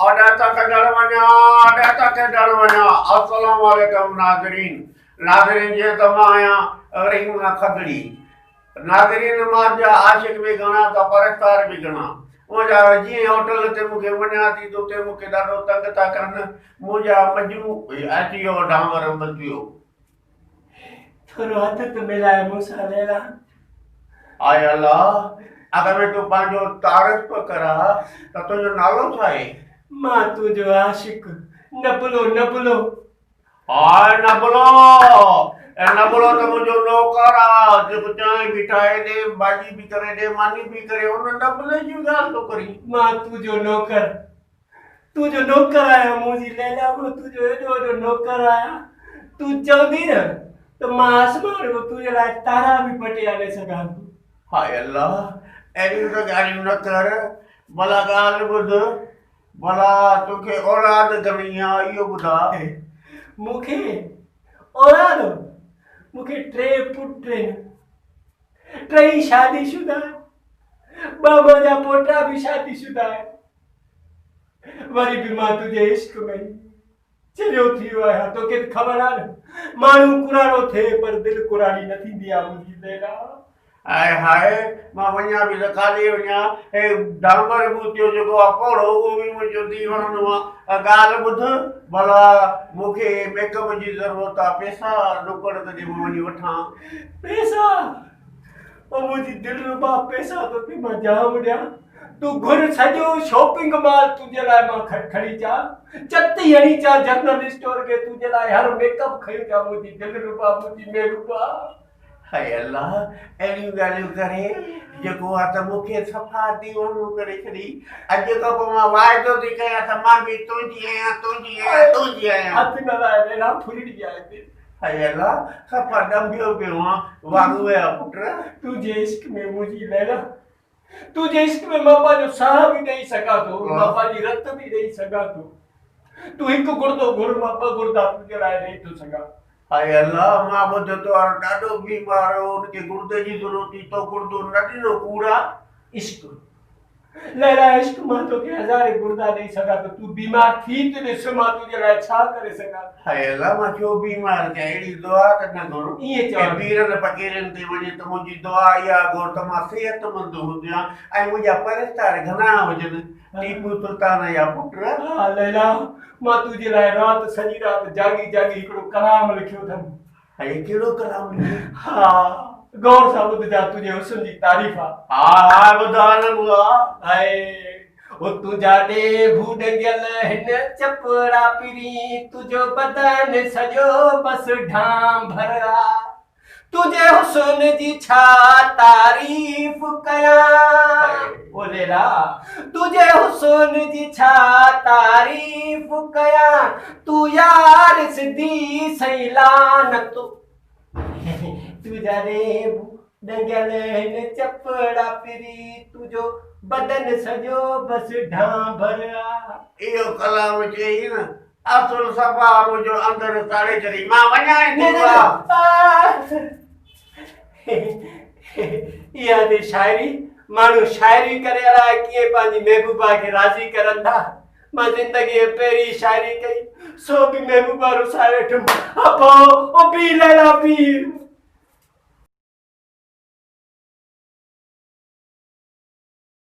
اڏا ٿا ڪڍڻ وڃان اڏا ٿا ڪڍڻ وڃان السلام عليڪم ناظرين ناظرين جيئن ته مان آهيان رحيم کدڙي ناظرين مان جا عاشق به گهڻا ته پرستار به گهڻا منهنجا جيئن هوٽل تي مونکي وڃان ٿي ته اتي مونکي ڏاڍو تنگ ٿا ڪن منهنجا مجنون اچي ويو ڊانور مچي ويو ٿورو هٿ ته ملاء مون سان ليلا. آء الله! اڳ ۾ تون پنهنجو تعارف ته ڪراء ته تنهنجو نالو ڇا آهي؟ مان تنهنجو عاشق نبلو نبلو. آء نبلو! اي نبلو ته منهنجو نوڪر آ، جيڪو چانهه به ٺاهي ڏي، ڀاڄي به ڪري ڏي، ماني به ڪري، ان نبلي جي ڳالهه ٿو ڪرين. مان تنهنجو نوڪر تنهنجو نوڪر آهيان منهنجي ليلا مان تنهنجو ايڏو وڏو نوڪر آهيان تون چوندين نه ته مان آسمان مان تنهنجي لاء تارا به پٽي آڻي سگهان ٿو. هاء الله اهڙيون ته ڳالهيون نه ڪر ڀلا ڳالهه ٻڌ ڀلا توکي اولاد گهڻي آ اهو ٻڌاء. مون کي اولاد مون کي ٽي پٽ آهن ٽئي شادي شده آهن ٻه منهنجا پوٽا به شادي شده آهن. وري به مان تنهنجي عشق ۾ ئي چريو ٿي ويو آهيان. توکي ته خبر آهي نه ماڻهو ڪراڙو ٿئي پر دل ڪراڙي نه ٿيندي آهي منهنجي ليلا. آء هاء مان وڃان به ته ڪاڏي وڃان. هي ڊانور ٻوٽيو جيڪو آهي پوڙهو اهو به منهنجو ڌيء وڻندو آهي. ڳالهه ٻڌ ڀلا مون کي ميڪ اپ جي ضرورت آهي پئسا ڏوڪڙ ته ڏي مان وڃي وٺان. پئسا او منهنجي دلربا پئسا توکي مان جام ڏيان تون گهر سڄو شاپنگ مال تنهنجي لاء مان کڻي اچان چتي هڻي اچان جنرل اسٽور کي تنهنجي لاء هر ميڪ اپ کڻي اچان منهنجي دلربا منهنجي محبوبا. هائي الله اهڙيون ڳالهيون ڪري جيڪو آ ته مون کي صفا ديوانو ڪري ڇڏي اڄ کان پوء مان واعدو ٿي ڪيان ته مان به تنهنجي آهيان تنهنجي آهيان تنهنجي آهيان. هٿ نه لاء ليلا ڦرڙي آهي دل. هائي الله صفا ڏنڀيو پيو آن واڳوء جا پٽ. تنهنجي عشق ۾ منهنجي ليلا تنهنجي عشق ۾ مان پنهنجو ساهه به ڏئي سگهان ٿو مان پنهنجي رت به ڏئي سگهان ٿو تون هڪ گڙدو گهر مان ٻه گڙدا تنهنجي لاء ڏئي ٿو سگهان. هائي الله مان ٻڌو تو وارو ڏاڏو بيمار هو ان کي گڙدي جي ضرورت هئي تو گڙدو نه ڏنو ڪوڙا. عشق ليلا عشق مان توکي هزارين گڙدا ڏئي سگهان ٿو تون بيمار ٿي ته ڏس مان تنهنجي لاء ڇا ڪري سگهان ٿو. هائي الله مان ڇو بيمار ٿيان اهڙي دعا ته نه گهر ائين چوان ڪنهن پيرن فقيرن تي وڃي ته منهنجي دعا اها گهر ته مان صحتمند هجان ۽ منهنجا پرستار گهڻا هجن ٽيپو سلطان جا پٽ. ها ليلا مان تنهنجي لاء رات سڄي رات جاڳي جاڳي هڪڙو ڪلام لکيو اٿم. هي ڪهڙو ڪلام لکيو؟ ها غور سان ٻڌجان تنهنجي حسن جي تعريف آ. ها ها ٻڌاء نه بوا. هاء او تنهنجا ڏيڀو ڏنگيل هن چپڙا پرين تنهنجو بدن سڄو بس ڍانڀر آ. تنهنجي حسن جي ڇا تعريف ڪيان او ليلا تنهنجي حسن جي ڇا تعريف ڪيان تون يار سڌي سئي لعنت تنهنجا ڏينڀو ڏنگيل هن چپڙا پري تنهنجو بدن سڄو بس ڍانڀر آ. اهو ڪلام چئي نه اصل صفا منهنجو اندر ساڙي ڇڏي مان وڃان ئي ٿي وا. اها ٿي شاعري ماڻهو شاعري ڪري الائي ڪيئن پنهنجي محبوبا کي راضي ڪرن ٿا مان زندگي ۾ پهرين شاعري ڪئي سو به محبوبا رسائي ويٺم ابو او بي ليلا بي.